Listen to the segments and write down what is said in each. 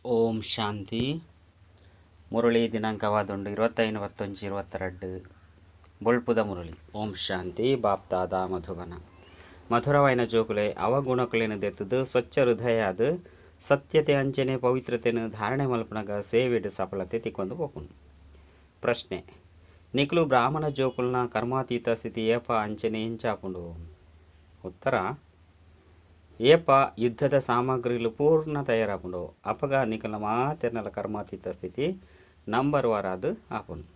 ಓಂ ಶಾಂತಿ. ಮುರಳಿ ದಿನಾಂಕವಾದುಂಡು 25/11/22. ಬೊಳ್ಪುದ ಮುರಳಿ. ಓಂ ಶಾಂತಿ. ಬಾಪ್ದಾದ ಮಧುಬನ. ಮಧುರವಾಯಿನ ಜೋಕುಲೆ, ಅವಗುಣಕುಲೆನು ದೆತ್ತದು ಸ್ವಚ್ಛ ಹೃದಯಾದ ಸತ್ಯತೆ ಅಂಚನೆ ಪವಿತ್ರತೆಯನ್ನು ಧಾರಣೆ ಮಲ್ಪನಗ ಸೇವೆಡ್ ಸಫಲತೆ ತಿಕ್ಕೊಂದು ಪೋಪುಂಡು. ಪ್ರಶ್ನೆ: ನಿಕುಲು ಬ್ರಾಹ್ಮಣ ಜೋಕುಲ್ನ ಕರ್ಮಾತೀತ ಸ್ಥಿತಿ ಏಪ ಅಂಚನೆ ಇಂಚಾಪುಂಡು? ಉತ್ತರ: ಏಪ ಯುದ್ಧದ ಸಾಮಗ್ರಿಲು ಪೂರ್ಣ ತಯಾರಾಪುಂಡು ಅಪಗ ನಿಕಲ್ನ ಮಾತೆರ್ನಲ ಕರ್ಮಾತೀತ ಸ್ಥಿತಿ ನಂಬರ್ ವಾರಾದು ಆಪುಂಡು.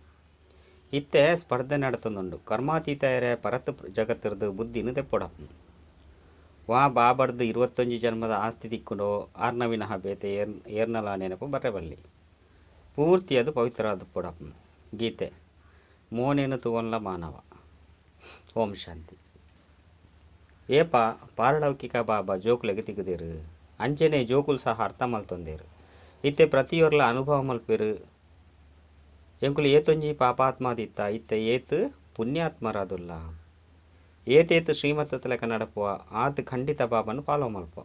ಇತ್ತೆ ಸ್ಪರ್ಧೆ ನಡತೊಂದುಂಡು. ಕರ್ಮಾತೀತ ಪರತ್ ಜಗತ್ತಿರ್ದು ಬುದ್ಧಿನ ದೆಪ್ಪೊಡಾಪುಂಡು. ವಾ ಬಾಬರ್ದು 21 ಜನ್ಮದ ಆಸ್ತಿ ತಿಕ್ಕುಂಡೋ ಆರ್ನ ವಿನಃ ಬೇತೆ ಏರ್ನಲ ನೆನಪು ಬರ್ರೆ ಬಲ್ಲಿ. ಪೂರ್ತಿ ಅದು ಪವಿತ್ರವಾದ ಪೊಡಾಪುಂಡು. ಗೀತೆ ಮೋನೇನು ತುವನ್ಲ ಮಾನವ. ಓಂ ಶಾಂತಿ. ಏಪ ಪಾರಲೌಕಿಕ ಬಾಬಾ ಜೋಕುಲೆಗ್ ತಿಗುದೇರು ಅಂಚನೆ ಜೋಕುಲು ಸಹ ಅರ್ಥ ಮಲ್ತೊಂದೇರು. ಇತ್ತೆ ಪ್ರತಿಯೊರ್ಲ ಅನುಭವ ಮಲ್ಪೆರು. ಎಂಕುಲು ಏತೊಂಜಿ ಪಾಪಾತ್ಮದಿತ್ತ, ಇತ್ತೆ ಏತ್ ಪುಣ್ಯಾತ್ಮರಾದುಲ್ಲ. ಏತೇತ್ ಶ್ರೀಮತದ ಲೆಕ್ಕ ನಡಪುವ ಆತ್ ಖಂಡಿತ ಬಾಬಾನು ಫಾಲೋ ಮಲ್ಪುವ.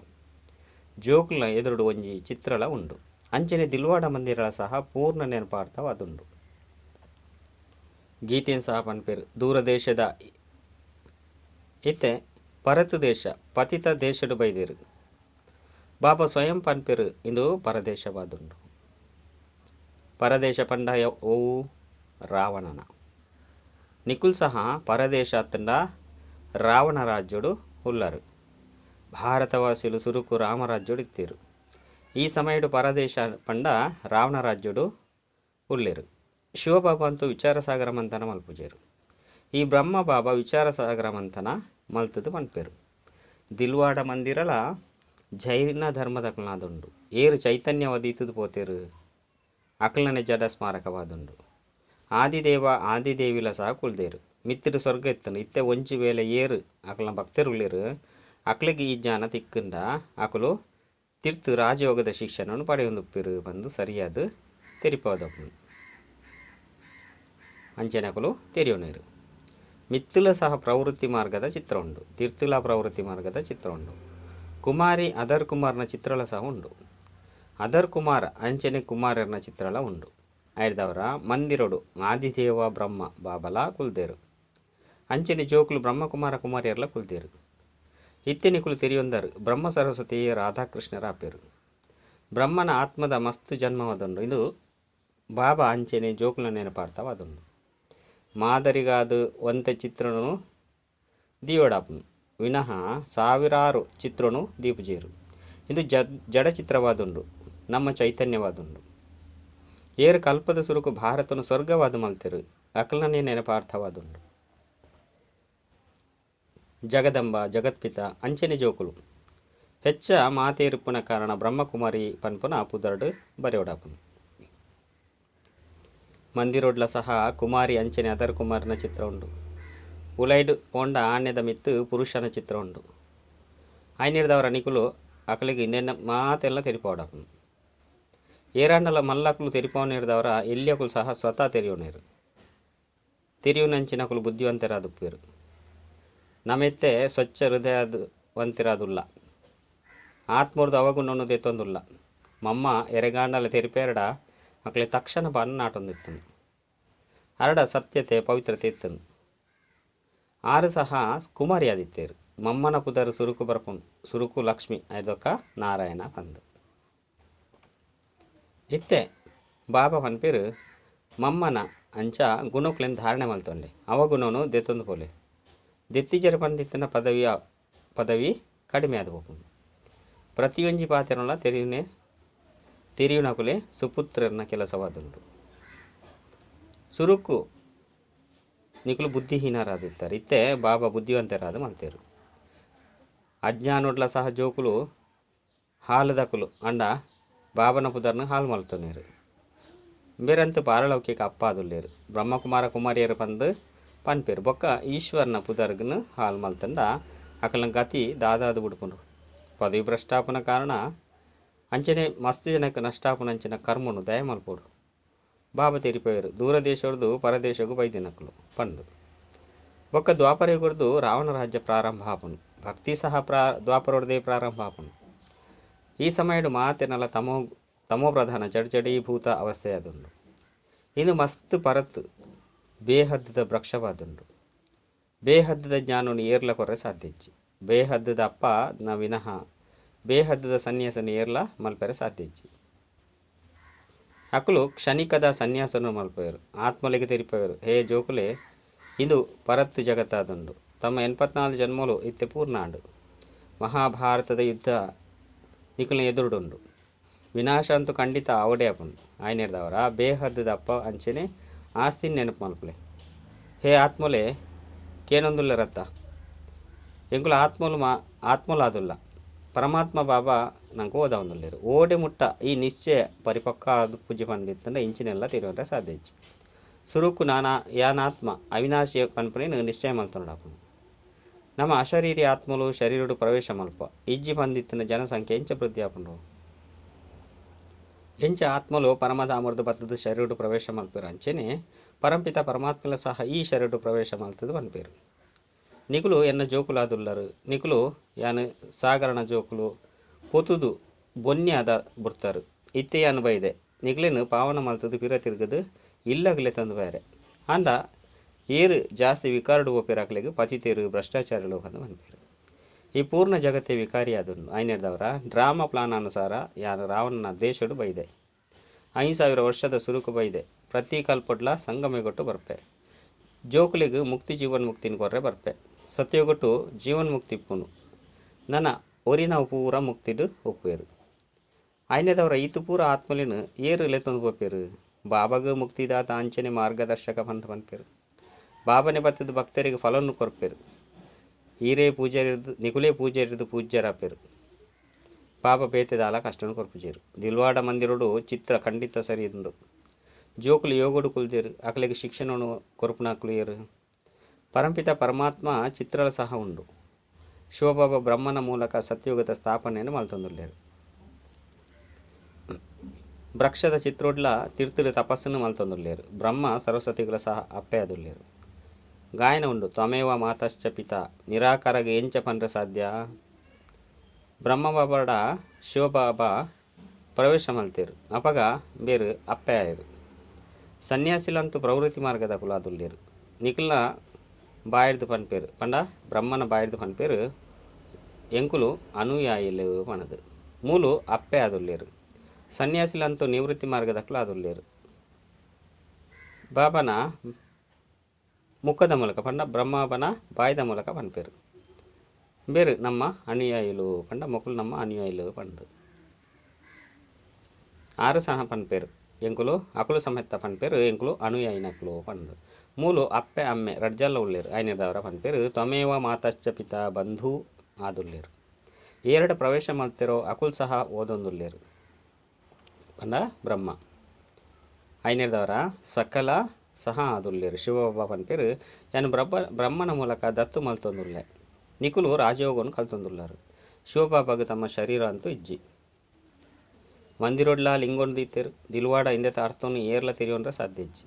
ಜೋಕುಲ್ನ ಎದುರುಡು ಒಂಜಿ ಚಿತ್ರಲ ಉಂಡು. ಅಂಚನೆ ದಿಲ್ವಾಡ ಮಂದಿರಲ ಸಹ ಪೂರ್ಣ ನೆನಪಾರ್ಥವಾದುಂಡು. ಗೀತೆನ್ ಸಹ ಪನ್ಪೆರು. ದೂರ ದೇಶದ ಇತ್ತೆ ಪರತು ದೇಶ ಪತಿತ ದೇಶಡು ಬೈದೇರು. ಬಾಬಾ ಸ್ವಯಂ ಪನ್ಪೆರು ಇಂದು ಪರದೇಶವಾದುಂಡು. ಪರದೇಶ ಪಂಡ ಓವು? ರಾವಣನ. ನಿಕುಲ್ ಸಹ ಪರದೇಶ ಅತ್ತಂಡ ರಾವಣ ರಾಜ್ಯೋಡು ಉಲ್ಲರು. ಭಾರತವಾಸಿಲು ಸುರುಕು ರಾಮರಾಜ್ಯೋಡು ಇತ್ತೀರು. ಈ ಸಮಯಡು ಪರದೇಶ ಪಂಡ ರಾವಣ ರಾಜ್ಯೋಡು ಉಲ್ಲೇರು. ಶಿವಬಾಬಾ ಅಂತೂ ವಿಚಾರಸಾಗರ ಮಂಥನ ಮಲ್ಪುಜೇರು. ಈ ಬ್ರಹ್ಮ ಬಾಬಾ ವಿಚಾರಸಾಗರ ಮಂಥನ ಮಲ್ತದು ಪನ್ಪೆರು. ದಿಲ್ವಾಡ ಮಂದಿರಲ ಜೈನ ಧರ್ಮದಕಲ್ನಾದುಂಡು. ಏರು ಚೈತನ್ಯವದೀತದು ಪೋತೇರು ಅಕಲ್ನ ಜಡ ಸ್ಮಾರಕವಾದುಂಡು. ಆದಿದೇವ ಆದಿದೇವಿಲ ಸಹ ಕುಲ್ದೇರು. ಮಿತ್ತಿಡು ಸ್ವರ್ಗ ಇತ್ತನು. ಇತ್ತೆ ಒಂಜಿ ವೇಳೆ ಏರು ಅಕಲ್ನ ಭಕ್ತರುಳ್ಳೇರು ಅಕ್ಲಿಗೆ ಈ ಜ್ಞಾನ ತಿಕ್ಕಂಡ ಅಕಲು ತಿರ್ತು ರಾಜಯೋಗದ ಶಿಕ್ಷಣವನ್ನು ಪಡೆಯೊಂದುಪ್ಪಿರು ಬಂದು ಸರಿಯಾದ ತೆರಿಪೋದಪ್ಪು ಅಂಚನೆ ಅಕಲು ತೆರಿಯೋನೇರು. ಮಿತ್ತುಲ ಸಹ ಪ್ರವೃತ್ತಿ ಮಾರ್ಗದ ಚಿತ್ರ ಉಂಡು. ತಿರ್ತುಲ ಪ್ರವೃತ್ತಿ ಮಾರ್ಗದ ಚಿತ್ರ ಉಂಡು. ಕುಮಾರಿ ಅದರ್ ಕುಮಾರ್ನ ಚಿತ್ರಲ ಸಹ ಉಂಡು. ಅದರ್ ಕುಮಾರ್ ಅಂಚನೆ ಕುಮಾರರ್ನ ಚಿತ್ರಲ ಉಂಡು. ಐದವರ ಮಂದಿರಡು ಆದಿದೇವ ಬ್ರಹ್ಮ ಬಾಬಲ ಕುಲ್ದೇರು. ಅಂಚನೆ ಜೋಕುಲು ಬ್ರಹ್ಮಕುಮಾರ ಕುಮಾರಿಯರ್ಲ ಕುಲ್ದೇರು. ಇತ್ತೆ ನಿಕುಲು ತೆರಿಯೊಂದರು ಬ್ರಹ್ಮ ಸರಸ್ವತಿ ರಾಧಾಕೃಷ್ಣರ ಆಪೇರು. ಬ್ರಹ್ಮನ ಆತ್ಮದ ಮಸ್ತ್ ಜನ್ಮವಾದುಂಡು. ಇದು ಬಾಬಾ ಅಂಚನೆ ಜೋಕುಲ ನೆನಪಾರ್ಥವಾದುಂಡು. ಮಾದರಿಗಾದ ಒಂತೆ ಚಿತ್ರನು ದೀವಡಾಪುನು ವಿನಃ ಸಾವಿರಾರು ಚಿತ್ರನು ದೀಪುಜೇರು. ಇದು ಜಡ ಚಿತ್ರವಾದುಂಡು, ನಮ್ಮ ಚೈತನ್ಯವಾದುಂಡು. ಏರು ಕಲ್ಪದ ಸುರುಕು ಭಾರತನು ಸ್ವರ್ಗವಾದ ಮಲ್ತೆರು ಅಕಲನೇ ನೆನಪಾರ್ಥವಾದುಂಡು. ಜಗದಂಬ ಜಗತ್ಪಿತ ಅಂಚನೆ ಜೋಕುಲು ಹೆಚ್ಚ ಮಾತೇರುಪ್ಪುನ ಕಾರಣ ಬ್ರಹ್ಮಕುಮಾರಿ ಪನ್ಪುನ ಪುದರ್ಡು ಬರೆಯೋಡಾಪುನು. ಮಂದಿರೋಡ್ಲ ಸಹ ಕುಮಾರಿ ಅಂಚನೆ ಅದರ್ ಕುಮಾರನ ಚಿತ್ರ ಉಂಡು. ಉಲೈಡ್ ಪೋಂಡ ಆಣ್ಯದ ಮಿತ್ತು ಪುರುಷನ ಚಿತ್ರ ಉಂಡು. ಐನಿರ್ದವರ ನಿಕುಲು ಅಕಲಿಗೆ ಇಂದೆನ್ನ ಮಾತೆಲ್ಲ ತೆರಿಪೋಡಾಪುನು. ಏರಾಂಡಲ ಮಲ್ಲಕುಲು ತೆರಿಪೋನಿರ್ದವರ ಎಲ್ಲಿಯಕುಲು ಸಹ ಸ್ವತಃ ತೆರಿಯೋನೇರು. ತೆರಿಯುನಂಚಿನಕುಲು ಬುದ್ಧಿವಂತರಾದುಪ್ಪೇರು. ನಮೆತ್ತೆ ಸ್ವಚ್ಛ ಹೃದಯವಂತಿರಾದುಲ್ಲ. ಆತ್ಮರ್ದು ಅವಗುಣವನ್ನು ದೆತ್ತೊಂದುಲ್ಲ. ಮಮ್ಮ ಎರೆಗಾಂಡಲ ತೆರಿಪೇರಡ ಅಕಲೆ ತಕ್ಷಣ ಬಾನ ನಾಟೊಂದಿತ್ತನು. ಅರಡ ಸತ್ಯತೆ ಪವಿತ್ರತೆ ಇತ್ತನು. ಆರು ಸಹ ಕುಮಾರಿ ಆದಿತ್ತೇರು. ಮಮ್ಮನ ಪುದರ್ ಸುರುಕು ಬರ್ಪುನು. ಸುರುಕು ಲಕ್ಷ್ಮಿ ಐದೊಕ್ಕ ನಾರಾಯಣ ಪಂದು. ಇತ್ತೆ ಬಾಬಾ ಪನ್ಪೇರು ಮಮ್ಮನ ಅಂಚ ಗುಣಕ್ಲೆನ್ ಧಾರಣೆ ಮಲ್ತೊಂಡೆ. ಅವಗುಣನು ದೆತ್ತೊಂದು ಪೋಲೆ. ದೆತ್ತಿಜರ ಪಂದಿತ್ತನ ಪದವಿ ಕಡಿಮೆ ಆದ ಪೋಪುಂಡು. ಪ್ರತಿಯೊಂಜಿ ಪಾತೆರಲ ತೆರಿಯುನೆ ತೆರಿಯುನಕುಲೆ ಸುಪುತ್ರನ ಕೆಲಸವಾದುಂಡು. ಸುರುಕು ನಿಕುಲು ಬುದ್ಧಿಹೀನರಾದಿತ್ತಾರೆ. ಇತ್ತೆ ಬಾಬಾ ಬುದ್ಧಿವಂತರಾದ ಮಲ್ತೇರು. ಅಜ್ಞಾನೊಡ್ಲ ಸಹ ಜೋಕುಲು ಹಾಲುದಕುಲು ಅಂಡ ಬಾಬನ ಪುದರ್ನ ಹಾಲು ಮಲ್ತೊನೇರು. ಬೇರಂತ ಪಾರಲೌಕಿಕ ಅಪ್ಪಾದುಲ್ಲೇರು. ಬ್ರಹ್ಮಕುಮಾರ ಕುಮಾರಿಯರು ಪಂದು ಪನ್ಪೇರು. ಬೊಕ್ಕ ಈಶ್ವರನ ಪುದರ್ಗನು ಹಾಲು ಮಲ್ತಂಡ ಅಕಲ್ನ ಗತಿ ದಾದಾದು ಬುಡ್ಪುಂಡು. ಪದವಿ ಭ್ರಷ್ಟಾಪನ ಕಾರಣ ಅಂಚನೆ ಮಸ್ತ್ ಜನಕ್ಕೆ ನಷ್ಟಾಪುನ ಅಂಚಿನ ಕರ್ಮನು ದಯ ಮಲ್ಪೊಡು. ಬಾಬಾ ತೆರಿಪೇರು ದೂರ ದೇಶರ್ದು ಪರದೇಶಗೂ ಬೈದಿನಕುಲು ಪಂದು. ಬೊಕ್ಕ ದ್ವಾಪರಯುಗರ್ದು ರಾವಣ ರಾಜ್ಯ ಪ್ರಾರಂಭ ಆಪುಂಡು. ಭಕ್ತಿ ಸಹ ದ್ವಾಪರೊಡ್ದೇ ಪ್ರಾರಂಭ ಆಪುಂಡು. ಈ ಸಮಯಡು ಮಾತೆನಲ ತಮೋ ತಮೋಪ್ರಧಾನ ಜಡ್ಜಡೀಭೂತ ಅವಸ್ಥೆಯಾದುಂಡು. ಇಂದು ಮಸ್ತ್ ಪರತ್ ಬೇಹದ್ದದ ವೃಕ್ಷವಾದುಂಡು. ಬೇಹದ್ದದ ಜ್ಞಾನವನ್ನು ಏರ್ಲ ಕೊರೆ ಸಾಧ್ಯಜ್ಜಿ. ಬೇಹದ್ದದ ಅಪ್ಪ ನ ವಿನಃ ಬೇಹದ್ದದ ಸನ್ಯಾಸನ ಏರ್ಲ ಮಲ್ಪೆರೆ ಸಾಧ್ಯಜ್ಜಿ. ಅಕುಲು ಕ್ಷಣಿಕದ ಸನ್ಯಾಸನ ಮಲ್ಪೆರು, ಆತ್ಮಲೆಗ್ ತೆರಿಪೆರು. ಹೇ ಜೋಕುಲೆ, ಇಂದು ಪರತ್ ಜಗತ್ತಾದುಂಡು. ತಮ್ಮ 84 ಜನ್ಮಲು ಇತ್ತೆ ಪೂರ್ಣಾಂಡು. ಮಹಾಭಾರತದ ಯುದ್ಧ ನಿಕುಲ್ನ ಎದುರುಡುಂಡು. ವಿನಾಶ ಅಂತೂ ಖಂಡಿತ ಆವಡೇ ಆಪುಂಡು. ಆಯ್ನೆರ್ದವರ ಬೇಹದ್ದದ ಅಪ್ಪ ಅಂಚೆನೆ ಆಸ್ತಿನ ನೆನಪು ಮಲ್ಪಲೆ. ಹೇ ಆತ್ಮಲೆ, ಕೇನೊಂದುಲ್ಲ ರತ್ತ ಎಂಕುಲು ಆತ್ಮಲು ಮಾ ಆತ್ಮಲಾದುಲ್ಲ. ಪರಮಾತ್ಮ ಬಾಬಾ ನಂಗೆ ಓದವೊಂದುಲ್ಲೆರ್. ಓಡೆ ಮುಟ್ಟ ಈ ನಿಶ್ಚಯ ಪರಿಪಕ್ವ ಆದ್ ಪೂಜೆ ಪಂದಿತ್ತಂಡ ಇಂಚಿನೆಲ್ಲ ತೆರಿಯೊಂರೆ ಸಾಧ್ಯ ಇಜ್ಜಿ. ಸುರುಕು ನಾನಾ ಯಾನಾತ್ಮ ಅವಿನಾಶಿ ಪನ್ಪುನೇನ್ ನಿಶ್ಚಯ ಮಲ್ತೊನೊಡಾಪುಂಡು. ನಮ್ಮ ಅಶರೀರಿ ಆತ್ಮಲು ಶರೀರಡು ಪ್ರವೇಶ ಮಲ್ಪ ಇಜ್ಜಿ ಪಂದಿತ್ತಿನ ಜನಸಂಖ್ಯೆ ಎಂಚ ವೃದ್ಧಿ ಆಪುಂಡು? ಎಂಚ ಆತ್ಮಲು ಪರಮಧಾಮರ್ದು ಬತ್ತದ ಶರೀರಡು ಪ್ರವೇಶ ಮಲ್ಪೆರು ಅಂಚೆನೆ ಪರಂಪಿತ ಪರಮಾತ್ಮಲ ಸಹ ಈ ಶರೀರಡು ಪ್ರವೇಶ ಮಲ್ತದು ಪನ್ಪೆರು. ನಿಕುಲು ಎನ್ನ ಜೋಕುಲಾದುಲ್ಲರು. ನಿಕುಲು ಯಾನ್ ಸಾಗರಣ ಜೋಕುಲು ಪೊತುದು ಬೊನ್ಯಾದ ಬುಡ್ತಾರು. ಇತ್ತೆ ಯಾನ್ ಬೈದೆ ನಿಕ್ಲೆನ್ ಪಾವನ ಮಲ್ತದು ಪಿರ ತಿರ್ಗದು ಇಲ್ಲಗಲೆ ತಂದು ಬೇರೆ. ಆಂಡ ಏರು ಜಾಸ್ತಿ ವಿಕಾರಡು ಪೋಪೆರಾಕ್ಲೆಗ್ ಪತಿತೇರು ಭ್ರಷ್ಟಾಚಾರಿಲು ಪಂದ್ ಪನ್ಪೆರು. ಈ ಪೂರ್ಣ ಜಗತ್ತೇ ವಿಕಾರಿಯಾದುಂಡು. ಐನೆರ್ದವರ ಡ್ರಾಮಾ ಪ್ಲಾನ್ ಅನುಸಾರ ಯಾನ್ ರಾವಣನ ದೇಶಡು ಬೈದೆ. 5000 ವರ್ಷದ ಸುರುಕು ಬೈದೆ. ಪ್ರತಿ ಕಲ್ಪೊಡ್ಲ ಸಂಗಮೆಗೊಟ್ಟು ಬರ್ಪೆ. ಜೋಕುಲೆಗ್ ಮುಕ್ತಿ ಜೀವನ್ ಮುಕ್ತಿನ ಕೊರ್ರೆ ಬರ್ಪೆ. ಸತ್ಯಗೊಟ್ಟು ಜೀವನ್ ಮುಕ್ತಿ ಇಪ್ಪುಂಡು. ನನ ಒರಿನವು ಪೂರ ಮುಕ್ತಿಡು ಒಪ್ಪುವೆರು. ಐನೆದವರ ಈತು ಪೂರ ಆತ್ಮಲಿನ ಏರು ಲೆತ್ತೊಂದು ಪೋಪೆರು. ಬಾಬಾಗ ಮುಕ್ತಿದಾತ ಅಂಚನೆ ಮಾರ್ಗದರ್ಶಕ ಪಂತ ಪನ್ಪೆರು. ಬಾಬನೆ ಬತ್ತದ ಭಕ್ತರಿಗೆ ಫಲವನ್ನು ಕೊರ್ಪೆರು. ಈರೇ ಪೂಜಾರಿರ್ದು ನಿಕುಲೇ ಪೂಜಾರಿರ್ದು ಪೂಜ್ಯರಾಪೆರು. ಪಾಪ ಬೇತೆದಾಲ ಕಷ್ಟನು ಕೊರ್ಪುಜೇರು. ದಿಲ್ವಾಡ ಮಂದಿರಡು ಚಿತ್ರ ಖಂಡಿತ ಸರಿ ಉಂಡು. ಜೋಕುಲು ಯೋಗಡು ಕುಲ್ದೇರು. ಅಕಲೆಗ್ ಶಿಕ್ಷಣನು ಕೊರ್ಪುನಕುಲು ಏರು. ಪರಂಪಿತ ಪರಮಾತ್ಮ ಚಿತ್ರಲ ಸಹ ಉಂಡು. ಶಿವಬಾಬಾ ಬ್ರಹ್ಮನ ಮೂಲಕ ಸತ್ಯಯುಗದ ಸ್ಥಾಪನೆಯನ್ನು ಮಲ್ತೊಂದುಲ್ಲೆರು. ವೃಕ್ಷದ ಚಿತ್ರೋಡ್ಲ ತೀರ್ಥದ ತಪಸ್ಸನ್ನು ಮಲ್ತೊಂದುಲ್ಲೆರು. ಬ್ರಹ್ಮ ಸರಸ್ವತಿಗಳ ಸಹ ಅಪ್ಪೆಯಾದುಲ್ಲೆರು. ಗಾಯನ ಉಂಡು. ತ್ವಮೇವ ಮಾತಶ್ಚ ಪಿತಾ ನಿರಾಕಾರಗೆ ಎಂಚ ಪನ್ರೆ ಸಾಧ್ಯ? ಬ್ರಹ್ಮಬಾಬಾಡ ಶಿವಬಾಬಾ ಪ್ರವೇಶ ಮಲ್ತೇರು. ಅಪಗ ಬೇರು ಅಪ್ಪೆಯಾಯರು. ಸನ್ಯಾಸಿಲಂತೂ ಪ್ರವೃತ್ತಿ ಮಾರ್ಗದ ಕುಲಾದುಲ್ಲೇರು. ನಿಖಿಲ್ನ ಬಾಯಿರ್ದು ಪನ್ಪೇರು ಪಂಡ ಬ್ರಹ್ಮನ ಬಾಯಿರ್ದು ಪನ್ಪೇರು ಎಂಕುಲು ಅನುಯಾಯಿಲು ಪಣದು. ಮೂಲು ಅಪ್ಪೆ ಆದುಲ್ಲೇರು. ಸನ್ಯಾಸಿಲಂತೂ ನಿವೃತ್ತಿ ಮಾರ್ಗದ ಕುಲಾದುಲ್ಲೇರು. ಬಾಬನ ಮುಖದ ಮೂಲಕ ಪಂಡ ಬ್ರಹ್ಮಬನ ಬಾಯ್ದ ಮೂಲಕ ಪನ್ಪೇರು. ಬೇರು ನಮ್ಮ ಅನುಯಾಯಿಲು ಪಂಡ ಮೊಕುಲು ನಮ್ಮ ಅನುಯಾಯಿಲು ಪಂದು. ಆರು ಸಹ ಪನ್ಪೇರು ಎಂಕುಲು ಅಕುಲು ಸಮೇತ ಪನ್ಪೇರು ಎಂಕುಲು ಅನುಯಾಯಿನಕುಲು ಪಂದು. ಮೂಲು ಅಪ್ಪೆ ಅಮ್ಮೆ ರಡ್ಜಲ್ಲ ಉಲ್ಲೇರು. ಐನೆದವರ ಪನ್ಪೇರು ತ್ವಮೇವ ಮಾತಶ್ಚ ಪಿತಾ ಬಂಧು ಆದುಲ್ಲೇರು. ಎರಡು ಪ್ರವೇಶ ಮಲ್ತಿರೋ ಅಕುಲ್ ಸಹ ಓದೊಂದುಲ್ಲೇರು ಪಂಡ ಬ್ರಹ್ಮ. ಐನೆದವರ ಸಕಲ ಸಹ ಆದುಲ್ಲೇರು. ಶಿವಬಾಬಾ ಪನ್ಪೇರು ಯಾನು ಬ್ರಹ್ಮನ ಮೂಲಕ ದತ್ತು ಮಲ್ತೊಂದುಲ್ಲೆ. ನಿಕುಲು ರಾಜಯೋಗವನ್ನು ಕಲ್ತೊಂದುಲ್ಲಾರು. ಶಿವಬಾಬಾಗ ತಮ್ಮ ಶರೀರ ಅಂತೂ ಇಜ್ಜಿ. ಮಂದಿರೊಡ್ಲ ಲಿಂಗೊಂದು ಇತ್ತೇರು. ದಿಲ್ವಾಡ ಇಂದೆತ ಅರ್ಥವನ್ನು ಏರ್ಲ ತೆರಿಯೊಂಡ್ರೆ ಸಾಧ್ಯ ಇಜ್ಜಿ.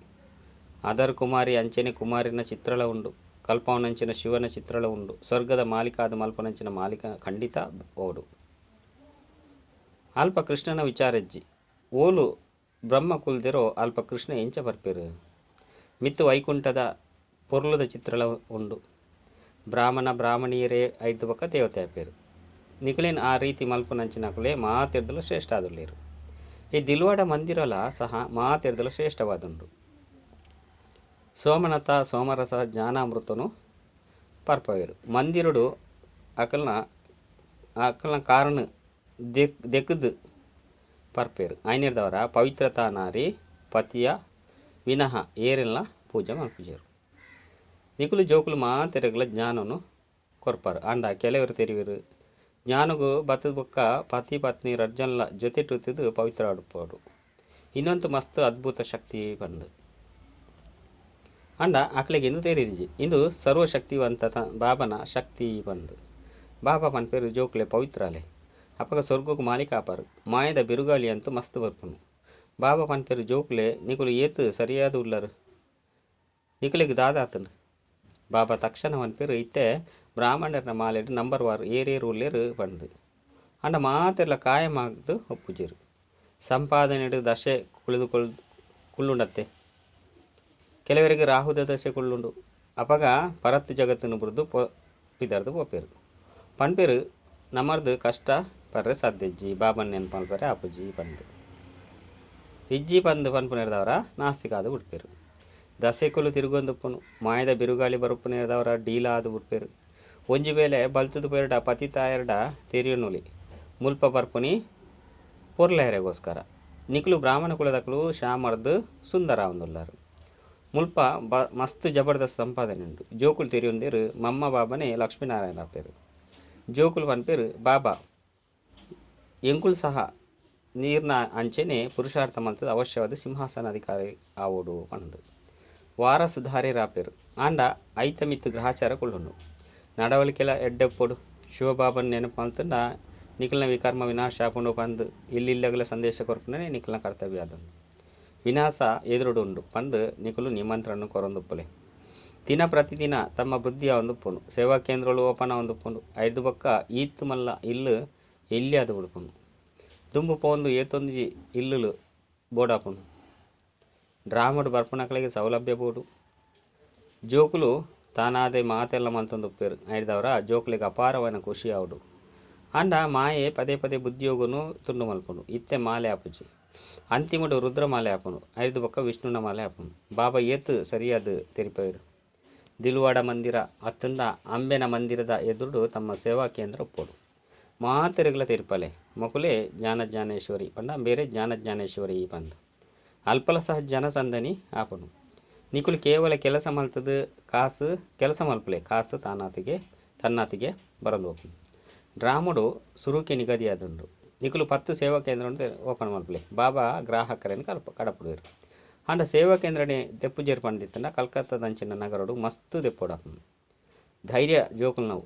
ಅದರ್ ಕುಮಾರಿ ಅಂಚೆನೆ ಕುಮಾರಿನ ಚಿತ್ರಳ ಉಂಡು. ಕಲ್ಪವನಂಚಿನ ಶಿವನ ಚಿತ್ರಳ ಉಂಡು. ಸ್ವರ್ಗದ ಮಾಲೀಕಾದ ಮಲ್ಪನಂಚಿನ ಮಾಲೀಕ ಖಂಡಿತ ಓಡು. ಅಲ್ಪ ಕೃಷ್ಣನ ವಿಚಾರಜ್ಜಿ. ಓಲು ಬ್ರಹ್ಮ ಕುಲ್ದಿರೋ ಅಲ್ಪ ಕೃಷ್ಣ ಎಂಚ ಬರ್ಪೇರು. ಮಿತ್ತು ವೈಕುಂಠದ ಪೊರ್ಲುದ ಚಿತ್ರಳ ಉಂಡು. ಬ್ರಾಹ್ಮಣ ಬ್ರಾಹ್ಮಣಿಯರೇ ಐದು ಬೊಕ್ಕ ದೇವತೆ ಆಪೇರು. ನಿಕುಲೇನ್ ಆ ರೀತಿ ಮಲ್ಪನಂಚಿನಕುಲೇ ಮಾತೆರ್ದಲು ಶ್ರೇಷ್ಠ ಆದುಲ್ಲೇರು. ಈ ದಿಲ್ವಾಡ ಮಂದಿರಲ ಸಹ ಮಾತೆರ್ದಲು ಶ್ರೇಷ್ಠವಾದುಂಡು. ಸೋಮನಥ ಸೋಮರಸ ಜ್ಞಾನಾಮೃತನು ಪರ್ಪವೇರು. ಮಂದಿರುಡು ಅಕಲ್ನ ಅಕಲ್ನ ಕಾರಣ ದೆಕ್ಕದು ಪರ್ಪೇರು. ಐನೆರ್ದವರ ಪವಿತ್ರತಾ ನಾರಿ ಪತಿಯ ವಿನಃ ಏರೆಲ್ಲ ಪೂಜೆ ಮಲ್ಪುಜೇರು. ನಿಕುಲು ಜೋಕುಲು ಮಾತೆರೆಗ್ಲ ಜ್ಞಾನನು ಕೊರ್ಪಾರು. ಅಂಡ ಕೆಲವರು ತೆರಿವೆರು. ಜ್ಞಾನಗು ಬತ್ತದ ಬೊಕ್ಕ ಪತಿ ಪತ್ನಿ ರಡ್ಜನ್ಲ ಜೊತೆ ಟುತ್ತಿದ್ದು ಪವಿತ್ರ ಆಡುಪೋಡು. ಇನ್ನೊಂದು ಮಸ್ತ್ ಅದ್ಭುತ ಶಕ್ತಿ ಬಂದು ಅಂಡ ಅಕ್ಲೆಗ್ ಇಂದು ತೆರಿದಿಜಿ. ಇಂದು ಸರ್ವಶಕ್ತಿವಂತ ಬಾಬನ ಶಕ್ತಿ ಬಂದು. ಬಾಬಾ ಪನ್ಪೇರು ಜೋಕುಲೆ ಪವಿತ್ರಾಲೆ. ಅಪಗ ಸ್ವರ್ಗಕ್ಕೆ ಮಾಲೀಕ ಆಪಾರು. ಮಾಯದ ಬಿರುಗಾಳಿ ಅಂತೂ ಮಸ್ತ್ ಬರ್ಪುನು. ಬಾಬಾ ಪನ್ಪೇರು ಜೋಕುಲೆ ನಿಕುಲು ಏತು ಸರಿಯಾದ ಉಲ್ಲರು. ನಿಕುಲೆಗ್ ದಾದಾತನು. ಬಾಬಾ ತಕ್ಷಣ ಪನ್ಪೇರು ಇತ್ತೆ ಬ್ರಾಹ್ಮಣರ ಮಾಲೆಡ್ ನಂಬರ್ ವಾರ್ ಏರೇರು ಉಲ್ಲೇರು ಪಂದು. ಅಂಡ ಮಾತೆರ್ಲ ಕಾಯಮಾಗ್ದು ಒಪ್ಪುಜೇರು. ಸಂಪಾದನೆಡು ದಶೆ ಕುಳಿದುಕೊಳ್ಳ ಕುಳ್ಳುಂಡತ್ತೆ. ಕೆಲವರಿಗೆ ರಾಹುದ ದಶೆ ಕುಳ್ಳುಂಡು. ಅಪಗ ಪರತ್ ಜಗತ್ತನ್ನು ಬುಡ್ದು ಪಿದರ್ದು ಪೋಪೇರು ಪನ್ಪೇರು ನಮರ್ದು ಕಷ್ಟ ಪರ್ರೆ ಸಾಧ್ಯಜ್ಜಿ ಬಾಬನ್ ನೆನಪು ಮಲ್ಪರೆ ಆಪುಜಿ ಪಂದು ಇಜ್ಜಿ ಪಂದು ಪನ್ಪುನೇರ್ದವರ ನಾಸ್ತಿಕಾದು ಬಿಡ್ಪೇರು. ದಸೆಕುಲು ತಿರುಗೊಂದುಪ್ಪುನು ಮಾಯದ ಬಿರುಗಾಳಿ ಬರುಪುನೇರ್ದವರ ಡೀಲ ಆದು ಬಿಡ್ಪೇರು. ಒಂಜಿ ವೇಳೆ ಬಲ್ತದ ಪೇರ್ಡ ಪತಿ ತಾಯರ್ಡ ತೆರಿಯನುಲಿ ಮುಲ್ಪ ಬರ್ಪುನಿ ಪೊರ್ಲೆರೆಗೋಸ್ಕರ ನಿಕುಲು ಬ್ರಾಹ್ಮಣ ಕುಲದಕುಲು ಶ್ಯಾಮರ್ದು ಸುಂದರ ಒಂದುಲ್ಲಾರು. ಮುಲ್ಪ ಮಸ್ತ್ ಜಬರ್ದಸ್ತ್ ಸಂಪಾದನೆ ಉಂಟು. ಜೋಕುಲು ತೆರಿಯೊಂದೇರು ಮಮ್ಮ ಬಾಬನೇ ಲಕ್ಷ್ಮೀನಾರಾಯಣ ಪೇರು. ಜೋಕುಲು ಪನ್ಪೇರು ಬಾಬಾ ಎಂಕುಲು ಸಹ ನೀರ್ನ ಅಂಚೆನೆ ಪುರುಷಾರ್ಥ ಮಲ್ತದ ಅವಶ್ಯವಾದ ಸಿಂಹಾಸನ ಅಧಿಕಾರಿ ಆವೋಡು ಪಂದು ವಾರ ಸುಧಾರಿ ರಾಪೇರು. ಆಂಡ ಐತಮಿತ್ತು ಗ್ರಹಚಾರ ಕುಳ್ಳುಂಡು ನಡವಳಿಕೆಲ ಎಡ್ಡೆಪ್ಪೊಡು. ಶಿವಬಾಬನ್ ನೆನಪು ಮಲ್ತಂಡ ನಿಖಲ್ನ ವಿಕರ್ಮ ವಿನಾಶ ಆಪುಂಡು ಪಂದು ಇಲ್ಲಿಲ್ಲಗಲ ಸಂದೇಶ ಕೊರ್ಪುನೇ ನಿಖಲ್ನ ಕರ್ತವ್ಯ ಆದುಂಡು. ವಿನಾಶ ಎದುರುಡು ಉಂಡು ಪಂದು ನಿಕುಲು ನಿಮಂತ್ರಣ ಕೊರೊಂದುಪ್ಪುಲೆ. ದಿನ ಪ್ರತಿದಿನ ತಮ್ಮ ಬುದ್ಧಿಯ ಒಂದುಪ್ಪುಂಡು. ಸೇವಾ ಕೇಂದ್ರಗಳು ಓಪನ ಒಂದುಪ್ಪುಂಡು. ಐದು ಬೊಕ್ಕ ಈತ್ ಮಲ್ಲ ಇಲ್ಲು ಎಲ್ಲಿ ಅದು ಬಿಡ್ಪುಂಡು. ದುಂಬು ಪೋಂದು ಏತೊಂಜಿ ಇಲ್ಲುಲು ಬೋಡಾಪುಂಡು. ಡ್ರಾಮಡು ಬರ್ಪುನಕಲೆಗ್ ಸೌಲಭ್ಯ ಬೋಡು. ಜೋಕುಲು ತಾನಾದೆ ಮಾತೆಲ್ಲ ಮಲ್ತೊಂದುಪ್ಪೇರು. ಐಡ್ದವರ ಜೋಕುಲೆಗ್ ಅಪಾರವಾಯಿನ ಖುಷಿ ಆವಡು. ಆಂಡ ಮಾಯೆ ಪದೇ ಪದೇ ಬುದ್ಧಿಯೋಗನು ತುಂಡು ಮಲ್ಪುಂಡು. ಇತ್ತೆ ಮಾಲೆ ಆಪುಜಿ. ಅಂತಿಮಡು ರುದ್ರ ಮಾಲೆ ಆಪುಂಡು. ಐದು ಬೊಕ್ಕ ವಿಷ್ಣುನ ಮಾಲೆ ಆಪುಂಡು. ಬಾಬಾ ಏತು ಸರಿಯಾದ ತೆರಿಪೇರು. ದಿಲ್ವಾಡ ಮಂದಿರ ಅತ್ತಂಡ ಅಂಬೆನ ಮಂದಿರದ ಎದುರುಡು ತಮ್ಮ ಸೇವಾ ಕೇಂದ್ರ ಒಪ್ಪೋಡು. ಮಾತೆರೆಗ್ಲ ತೆರಿಪಲೆ ಮೊಕುಲೆ ಜ್ಞಾನ ಜ್ಞಾನೇಶ್ವರಿ ಪಂಡ ಬೇರೆ ಜ್ಞಾನ ಜ್ಞಾನೇಶ್ವರಿ ಪಂದು ಅಲ್ಪಲ ಸಹ ಜನಸಂದನಿ ಆಪುಂಡು. ನಿಕುಲು ಕೇವಲ ಕೆಲಸ ಮಲ್ತದ ಕಾಸು ಕೆಲಸ ಮಲ್ಪಲೆ ಕಾಸು ತಾನಾತಿಗೆ ತನ್ನಾತಿಗೆ ಬರಂದು ಹೋಪುಂಡು. ಡ್ರಾಮಡು ಸುರುಕೆ ನಿಗದಿಯಾದುಂಡು. ನಿಕುಲು 10 ಸೇವಾ ಕೇಂದ್ರ ಓಪನ್ ಮಲ್ಪಲೆ ಬಾಬಾ ಗ್ರಾಹಕರನ್ನು ಕಡಪುಡುವೆರು. ಆಂಡ ಸೇವಾ ಕೇಂದ್ರನೇ ದೆಪ್ಪುಜೇರು ಪಂದಿತ್ತಂಡ ಕಲ್ಕತ್ತಾದಂಚಿನ ನಗರಡು ಮಸ್ತ್ ದೆಪ್ಪೊಡಾಪುಂಡು. ಧೈರ್ಯ ಜೋಕುಲು ನಾವು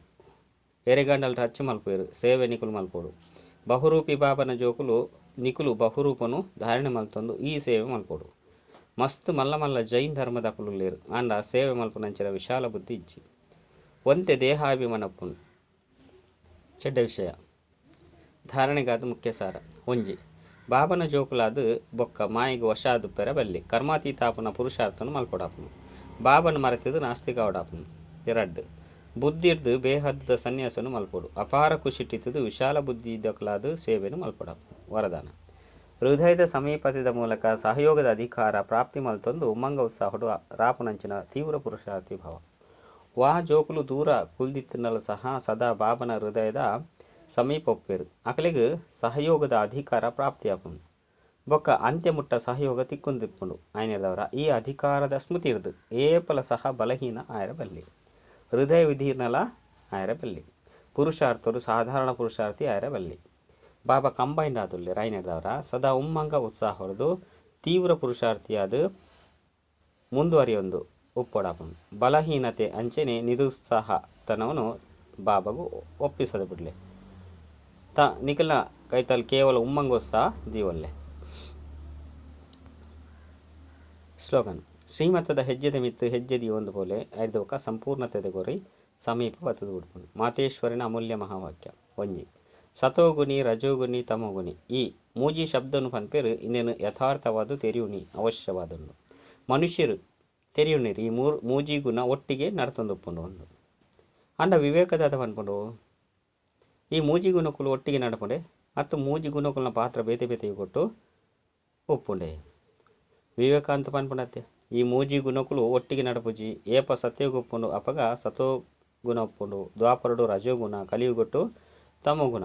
ಎರೆಗಂಡಲ್ ಟಚ್ ಮಲ್ಪುವೆರು. ಸೇವೆ ನಿಕುಲು ಮಲ್ಪೊಡು. ಬಹುರೂಪಿ ಬಾಬನ ಜೋಕುಲು ನಿಕುಲು ಬಹುರೂಪನು ಧಾರಣೆ ಮಲ್ತೊಂದು ಈ ಸೇವೆ ಮಲ್ಪೊಡು. ಮಸ್ತ್ ಮಲ್ಲ ಮಲ್ಲ ಜೈನ್ ಧರ್ಮದಕುಲು ಲೇರು. ಆಂಡ ಸೇವೆ ಮಲ್ಪುನಂಚಿನ ವಿಶಾಲ ಬುದ್ಧಿ ಇಜ್ಜಿ. ಒಂತೆ ದೇಹಾಭಿಮಾನಪ್ಪುಂಡು. ಎಡ್ಡೆ ವಿಷಯ ಧಾರಣೆಗಾದ ಮುಖ್ಯ ಸಾರ. ಒಂಜಿ ಬಾಬನ ಜೋಕುಲಾದ ಬೊಕ್ಕ ಮಾಯಿಗೆ ವಶಾದ ಪೆರ ಬಲ್ಲಿ ಕರ್ಮಾತೀತಾಪನ ಪುರುಷಾರ್ಥನು ಮಲ್ಪೊಡಾಪುನು. ಬಾಬನ ಮರೆತಿದ್ದು ನಾಸ್ತಿಕ ಅವಡಾಪುನು. 2 ಬುದ್ಧಿರ್ದು ಬೇಹದ್ದ ಸನ್ಯಾಸನು ಮಲ್ಪೊಡು. ಅಪಾರ ಖುಷಿಟ್ಟಿದ್ದು ವಿಶಾಲ ಬುದ್ಧಿ ದಕಲಾದ ಸೇವೆಯನ್ನು ಮಲ್ಪೊಡಾಪುನು. ವರದಾನ ಹೃದಯದ ಸಮೀಪದ ಮೂಲಕ ಸಹಯೋಗದ ಅಧಿಕಾರ ಪ್ರಾಪ್ತಿ ಮಲ್ತೊಂದು ಉಮ್ಮಂಗ ಉತ್ಸಾಹಡು ರಾಪುನಂಚಿನ ತೀವ್ರ ಪುರುಷಾರ್ಥಿ ಭಾವ. ವಾ ಜೋಕುಲು ದೂರ ಕುಲ್ದಿತ್ತಿನಲ್ಲ ಸಹ ಸದಾ ಬಾಬನ ಹೃದಯದ ಸಮೀಪ ಒಪ್ಪೇರು. ಅಕಲಿಗೆ ಸಹಯೋಗದ ಅಧಿಕಾರ ಪ್ರಾಪ್ತಿಯಾಪುಂಡು. ಬೊಕ್ಕ ಅಂತ್ಯಮುಟ್ಟ ಸಹಯೋಗ ತಿಕ್ಕೊಂದಿಪ್ಪುಂಡು. ಆಯನದವರ ಈ ಅಧಿಕಾರದ ಸ್ಮೃತಿ ಇರ್ದು ಏಪಲ ಸಹ ಬಲಹೀನ ಆಯರ ಬಲ್ಲಿ ಹೃದಯ ವಿಧೀರ್ಣಲ ಆಯರ ಬಲ್ಲಿ ಪುರುಷಾರ್ಥರು ಸಾಧಾರಣ ಪುರುಷಾರ್ಥಿ ಆಯರ ಬಲ್ಲಿ. ಬಾಬಾ ಕಂಬೈಂಡ್ ಆದುಲ್ಲೆ ರಾಯನದವರ ಸದಾ ಉಮ್ಮಂಗ ಉತ್ಸಾಹರದು ತೀವ್ರ ಪುರುಷಾರ್ಥಿಯಾದ ಮುಂದುವರಿಯೊಂದು ಉಪ್ಪೊಡಾಪುಂಡು. ಬಲಹೀನತೆ ಅಂಚೆನೆ ನಿರುತ್ಸಾಹತನವನ್ನು ಬಾಬಾಗೂ ಒಪ್ಪಿಸದ ಬಿಡ್ಲೆ. ತ ನಿಖಲ ಕೈತಲ್ ಕೇವಲ ಉಮ್ಮಂಗೋತ್ಸಾಹ ದೀವಲ್ಲೆ. ಸ್ಲೋಗನ್ ಶ್ರೀಮತದ ಹೆಜ್ಜೆದ ಮಿತ್ತು ಹೆಜ್ಜೆ ದೀವೊಂದು ಪೋಲೆ ಐದೊಕ ಸಂಪೂರ್ಣತೆದ ಗೊರಿ ಸಮೀಪ ಬತ್ತದು ಬಿಡ್ಪುಂಡು. ಮಾತೇಶ್ವರನ ಅಮೂಲ್ಯ ಮಹಾವಾಕ್ಯ. ಒಂಜಿ ಸತೋಗುಣಿ ರಜೋಗುಣಿ ತಮೋಗುಣಿ ಈ ಮೂಜಿ ಶಬ್ದನು ಪನ್ಪೇರು ಇನ್ನೇನು ಯಥಾರ್ಥವಾದ ತೆರಿಯುಣಿ ಅವಶ್ಯವಾದುಂಡು. ಮನುಷ್ಯರು ತೆರಿಯುಣಿರು ಈ ಮೂಜಿ ಗುಣ ಒಟ್ಟಿಗೆ ನಡ್ತೊಂದುಪ್ಪುಂಡು ಒಂದು. ಅಂಡ ವಿವೇಕದಾದ ಪನ್ಪುಂಡು ಈ ಮೂಜಿ ಗುಣಕುಲು ಒಟ್ಟಿಗೆ ನಡಪುಂಡೆ ಮತ್ತು ಮೂಜಿ ಗುಣಕುಲನ ಪಾತ್ರ ಬೇತೆ ಬೇತೆ ಕೊಟ್ಟು ಒಪ್ಪುಂಡೆ. ವಿವೇಕಾಂತ ಪನ್ಪುಂಡತ್ತೆ ಈ ಮೂಜಿ ಗುಣಕುಲು ಒಟ್ಟಿಗೆ ನಡಪುಜಿ. ಏಪ ಸತ್ಯಗೊಪ್ಪುಂಡು ಅಪಗ ಸತೋ ಗುಣ ಒಪ್ಪುಂಡು. ದ್ವಾಪರಡು ರಜೋಗುಣ ಕಲಿಯುಗೊಟ್ಟು ತಮೋಗುಣ.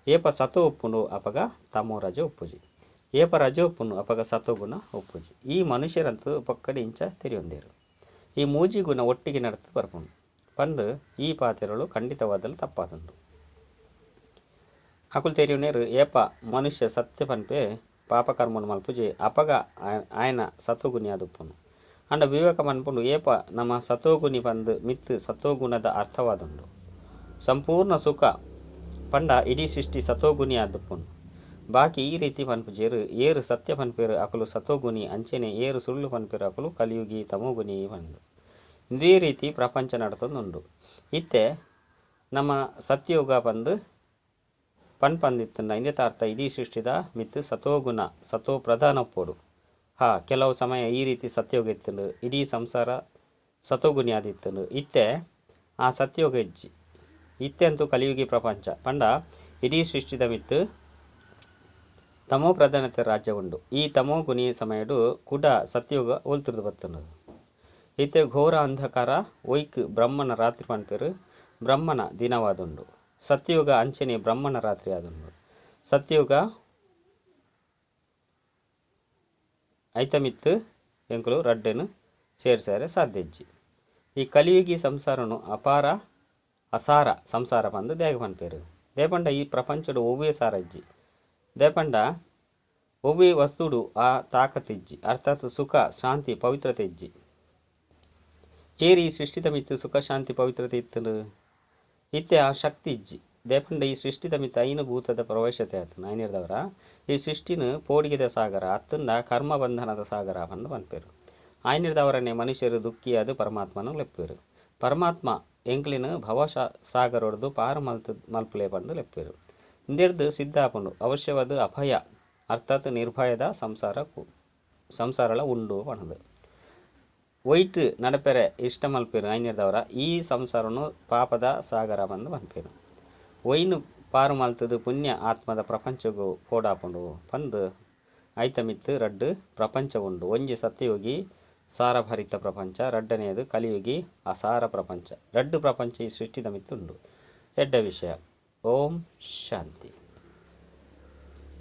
ಏಪ ಸತೋ ಒಪ್ಪುಂಡು ಅಪಗ ತಮೋ ರಜ ಒಪ್ಪುಜಿ. ಏಪ ರಜ ಒಪ್ಪುಂಡು ಅಪಗ ಸತೋಗುಣ ಒಪ್ಪುಜಿ. ಈ ಮನುಷ್ಯರಂತೂ ಪಕ್ಕಡಿ ಇಂಚ ತೆರಿಯೊಂದೇರು. ಈ ಮೂಜಿ ಗುಣ ಒಟ್ಟಿಗೆ ನಡತು ಬರ್ಪುಂಡು ಪಂದು ಈ ಪಾತ್ರಗಳು ಖಂಡಿತವಾದಲು ತಪ್ಪಾದುಂಡು. ಅಕುಲು ತೆರಿಯುನೇರು ಏಪ ಮನುಷ್ಯ ಸತ್ಯ ಪನ್ಪೆ ಪಾಪಕರ್ಮನು ಮಲ್ಪುಜಿ ಅಪಗ ಆಯನ ಸತೋಗುಣಿ ಆದುಪ್ಪುಂಡು. ಅಂಡ ವಿವೇಕ ಪನ್ಪುಂಡು ಏಪ ನಮ್ಮ ಸತೋಗುಣಿ ಪಂದು ಮಿತ್ತು ಸತೋಗುಣದ ಅರ್ಥವಾದುಂಡು. ಸಂಪೂರ್ಣ ಸುಖ ಪಂಡ ಇಡೀ ಸೃಷ್ಟಿ ಸತೋಗುಣಿ ಆದುಪ್ಪುಂಡು. ಬಾಕಿ ಈ ರೀತಿ ಪನ್ಪುಜೇರು ಏರು ಸತ್ಯ ಪನ್ಪೇರು ಅಕುಲು ಸತೋಗುಣಿ ಅಂಚೆನೆ ಏರು ಸುಳ್ಳು ಪನ್ಪೇರು ಅಕುಲು ಕಲಿಯುಗಿ ತಮೋಗುಣಿ ಪಂದು. ಇದೇ ರೀತಿ ಪ್ರಪಂಚ ನಡತೊಂದುಂಡು. ಇತ್ತೆ ನಮ್ಮ ಸತ್ಯಯುಗ ಪಂದು ಪನ್ಪಂದಿತ್ತಂಡ ಇಂದೆತ ಅರ್ಥ ಇಡೀ ಸೃಷ್ಟಿದ ಮಿತ್ತ್ ಸತೋಗುಣ ಸತೋ ಪ್ರಧಾನ ಉಪ್ಪೊಡು. ಹಾ, ಕೆಲವು ಸಮಯ ಈ ರೀತಿ ಸತ್ಯೋಗ ಇತ್ತಂಡು, ಇಡೀ ಸಂಸಾರ ಸತೋಗುಣಿ ಆದಿತ್ತಂಡು. ಇತ್ತೆ ಆ ಸತ್ಯೋಗ ಇಜ್ಜಿ. ಇತ್ತೆ ಅಂತೂ ಕಲಿಯುಗಿ ಪ್ರಪಂಚ ಪಂಡ ಇಡೀ ಸೃಷ್ಟಿದ ಮಿತ್ತ್ ತಮೋ ಪ್ರಧಾನತೆ ರಾಜ್ಯ ಉಂಡು. ಈ ತಮೋ ಗುಣಿ ಸಮಯಡು ಕುಡ ಸತ್ಯೋಗ ಒಲ್ತುರ್ದು ಬತ್ತಂಡು. ಇತ್ತೆ ಘೋರ ಅಂಧಕಾರ ಒಯ್ಕ್ ಬ್ರಹ್ಮನ ರಾತ್ರಿ ಪನ್ಪೆರು, ಬ್ರಹ್ಮನ ದಿನವಾದುಂಡು. ಸತ್ಯೋಗ ಅಂಚನೆ ಬ್ರಹ್ಮನ ರಾತ್ರಿ ಆದುಂಡು. ಸತ್ಯೋಗ ಐತಮಿತ್ತು ಎಂಕುಲು ರಡ್ಡೆನು ಸೇರ್ಸಾರೆ ಸಾಧ್ಯ ಇಜ್ಜಿ. ಈ ಕಲಿಯುಗಿ ಸಂಸಾರನು ಅಪಾರ ಅಸಾರ ಸಂಸಾರ ಪಂದು ದೇಗ ಪನ್ಪೆರು. ದೇಪಂಡ ಈ ಪ್ರಪಂಚಡು ಒವ್ವೇ ಸಾರ ಇಜ್ಜಿ. ದೇಪಂಡ ಒವ್ವೇ ವಸ್ತುಡು ಆ ತಾಕತ್ ಇಜ್ಜಿ, ಅರ್ಥಾತ್ ಸುಖ ಶಾಂತಿ ಪವಿತ್ರತೆ ಇಜ್ಜಿ. ಏರಿ ಈ ಸೃಷ್ಟಿದ ಮಿತ್ತು ಸುಖ ಶಾಂತಿ ಪವಿತ್ರತೆ ಇತ್ತಂಡು ಇತ್ತೆ ಆ ಶಕ್ತಿ ಇಜ್ಜಿ. ದೇಪಂಡ ಈ ಸೃಷ್ಟಿದ ಮಿತ್ತ ಐನು ಭೂತದ ಪ್ರವೇಶತೆ ಆತನ ಐನಿರ್ದವರ ಈ ಸೃಷ್ಟಿನ ಪೋಡಿಗೆದ ಸಾಗರ ಅತ್ತಂಡ ಕರ್ಮ ಬಂಧನದ ಸಾಗರ ಪಂದು ಪನ್ಪೆರು. ಆಯ್ನಿರ್ದವರನ್ನೇ ಮನುಷ್ಯರು ದುಃಖಿಯಾದ ಪರಮಾತ್ಮನು ಲೆಪ್ಪೆರು. ಪರಮಾತ್ಮ ಎಂಕ್ಲಿನ ಭವ ಸಾಗರೊಡ್ದು ಪಾರು ಮಲ್ಪುಲೆ ಪಂದು ಲೆಪ್ಪೆರು. ಇಂದೆರ್ದು ಸಿದ್ಧಾಪುಂಡು ಅವಶ್ಯವಾದ ಅಭಯ ಅರ್ಥಾತ್ ನಿರ್ಭಯದ ಸಂಸಾರ ಸಂಸಾರಳ ಉಂಡು ಪಣದು. ಒಯ್ಟ್ ನಡಪೆರೆ ಇಷ್ಟ ಮಲ್ಪೆರು ಐನಿರ್ದವರ ಈ ಸಂಸಾರನು ಪಾಪದ ಸಾಗರ ಪಂದು ಪನ್ಪೆರು. ಒಯ್ನು ಪಾರು ಮಲ್ತದು ಪುಣ್ಯ ಆತ್ಮದ ಪ್ರಪಂಚಗು ಪೋಡಾಪುಂಡು ಪಂದು ಐತಮಿತ್ತು ರಡ್ಡು ಪ್ರಪಂಚ ಉಂಡು. ಒಂಜಿ ಸತ್ಯಯೋಗಿ ಸಾರಭರಿತ ಪ್ರಪಂಚ, ರಡ್ಡನೆಯದು ಕಲಿಯುಗಿ ಅಸಾರ ಪ್ರಪಂಚ. ರಡ್ಡು ಪ್ರಪಂಚ ಈ ಸೃಷ್ಟಿದ ಮಿತ್ತುಂಡು. ಎಡ್ಡ ವಿಷಯ. ಓಂ ಶಾಂತಿ.